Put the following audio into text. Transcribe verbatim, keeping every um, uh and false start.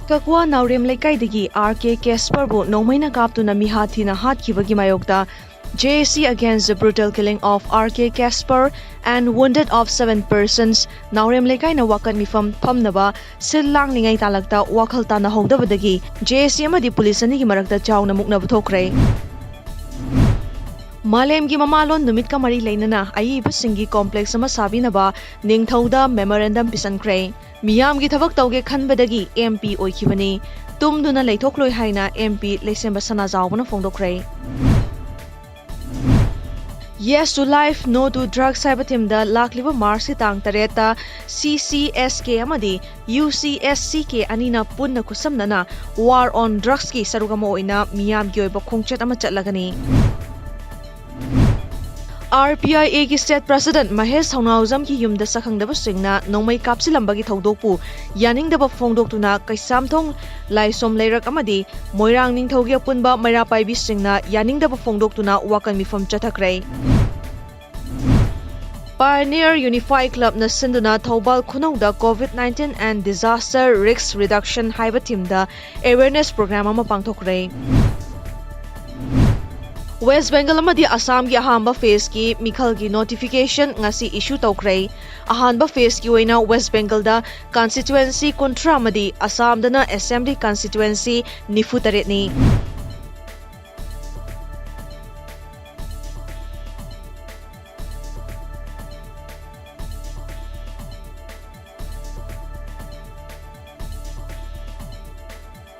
ꯀꯛꯋꯥ ꯅꯥꯎꯔꯦꯝ ꯂꯩꯀꯥꯏꯗꯒꯤ R K Casper ꯕꯨ ꯅꯣꯡꯃꯩꯅ ꯀꯥꯞꯇꯨꯅ ꯃꯤꯍꯥꯠ ꯊꯤꯅ ꯍꯥꯠꯈꯤꯕꯒꯤ ꯃꯥꯌꯣꯛꯇ J A C against the brutal killing of R K Casper and wounded of seven persons ꯅꯥꯎꯔꯦꯝ ꯂꯩꯀꯥꯏꯅ ꯋꯥꯀꯠ ꯃꯤꯐꯝ ꯐꯝꯅꯕ ꯁꯤꯜ ꯂꯥꯡꯂꯤꯉꯩ ꯇꯥꯂꯛꯇ ꯋꯥꯈꯜ ꯇꯥꯅꯍꯧꯗꯕꯗꯒꯤ J A C ꯑꯃꯗꯤ ꯄꯨꯂꯤꯁ ꯑꯅꯤꯒꯤ ꯃꯔꯛꯇ ꯆꯥꯎꯅ ꯃꯨꯛꯅꯕ ꯊꯣꯛꯈ꯭ꯔꯦ꯫ ꯃꯥꯂꯦꯝꯒꯤ ꯃꯃꯥꯂꯣꯟ ꯅꯨꯃꯤꯠꯀ ꯃꯔꯤ ꯂꯩꯅꯅ ꯑꯏꯕꯁꯤꯡꯒꯤ complex ꯑꯃ ꯁꯥꯕꯤꯅꯕ ꯅꯤꯡꯊꯧꯗ memorandum ꯄꯤꯁꯟꯈ꯭ꯔꯦ꯫ ꯃꯤꯌꯥꯝꯒꯤ ꯊꯕꯛ ꯇꯧꯒꯦ ꯈꯟꯕꯗꯒꯤ M P ꯑꯣꯏꯈꯤꯕꯅꯤ꯫ ꯇꯨꯝꯗꯨꯅ ꯂꯩꯊꯣꯛꯂꯣꯏ ꯍꯥꯏꯅ M P ꯂꯩꯁꯦꯝꯕ ꯁꯅꯥꯖꯥꯎꯕꯅ ꯐꯣꯡꯗꯣꯛꯈ꯭ꯔꯦ꯫ Yes to Life, No to Drugs ꯍꯥꯏꯕ theme ꯗ ꯂꯥꯛꯂꯤꯕ March ꯀꯤ ꯇꯥꯡ ꯇꯔꯦꯠꯇ C C S K ꯑꯃꯗꯤ U C S C K ꯑꯅꯤꯅ ꯄꯨꯟꯅ ꯈꯨꯠꯁꯝꯅꯅ War on Drugs ꯀꯤ ꯁꯔꯨꯛ ꯑꯃ ꯑꯣꯏꯅ ꯃꯤꯌꯥꯝꯒꯤ ꯑꯣꯏꯕ ꯈꯣꯡꯆꯠ ꯑꯃ ꯆꯠꯂꯒꯅꯤ꯫ R P I A ꯒꯤ state president ꯃꯍꯦꯁ ꯊꯧꯅꯥꯎꯖꯝꯒꯤ ꯌꯨꯝꯗ ꯁꯛꯈꯪꯗꯕꯁꯤꯡꯅ ꯅꯣꯡꯃꯩ ꯀꯥꯞꯁꯤꯜꯂꯝꯕꯒꯤ ꯊꯧꯗꯣꯛꯄꯨ ꯌꯥꯅꯤꯡꯗꯕ ꯐꯣꯡꯗꯣꯛꯇꯨꯅ ꯀꯩꯁꯥꯝꯊꯣꯡ, ꯂꯥꯏꯁꯣꯝ ꯂꯩꯔꯛ ꯑꯃꯗꯤ ꯃꯣꯏꯔꯥꯡ ꯅꯤꯡꯊꯧꯒꯤ ꯑꯄꯨꯟꯕ ꯃꯩꯔꯥ ꯄꯥꯏꯕꯤꯁꯤꯡꯅ ꯌꯥꯅꯤꯡꯗꯕ ꯐꯣꯡꯗꯣꯛꯇꯨꯅ ꯋꯥꯀꯟ ꯃꯤꯐꯝ ꯆꯠꯊꯈ꯭ꯔꯦ꯫ Pioneer Unified Club ꯅ ꯁꯤꯟꯗꯨꯅ Thoubal ꯈꯨꯅꯧꯗ COVID nineteen and Disaster Risk Reduction ꯍꯥꯏꯕ theme ꯗ awareness program ꯑꯃ ꯄꯥꯡꯊꯣꯛꯈ꯭ꯔꯦ꯫ West Bengal ꯑꯃꯗꯤ ꯑꯁꯥꯝꯒꯤ ꯑꯍꯥꯟꯕ phase ꯀꯤ ꯃꯤꯈꯜꯒꯤ notification ꯉꯁꯤ issue ꯇꯧꯈ꯭ꯔꯦ꯫ ꯑꯍꯥꯟꯕ phase ꯀꯤ ꯑꯣꯏꯅ West Bengal ꯗ constituency ꯀꯨꯟꯊ꯭ꯔꯥ ꯑꯃꯗꯤ ꯑꯁꯥꯝꯗꯅ assembly constituency ꯅꯤꯐꯨ ꯇꯔꯦꯠꯅꯤ꯫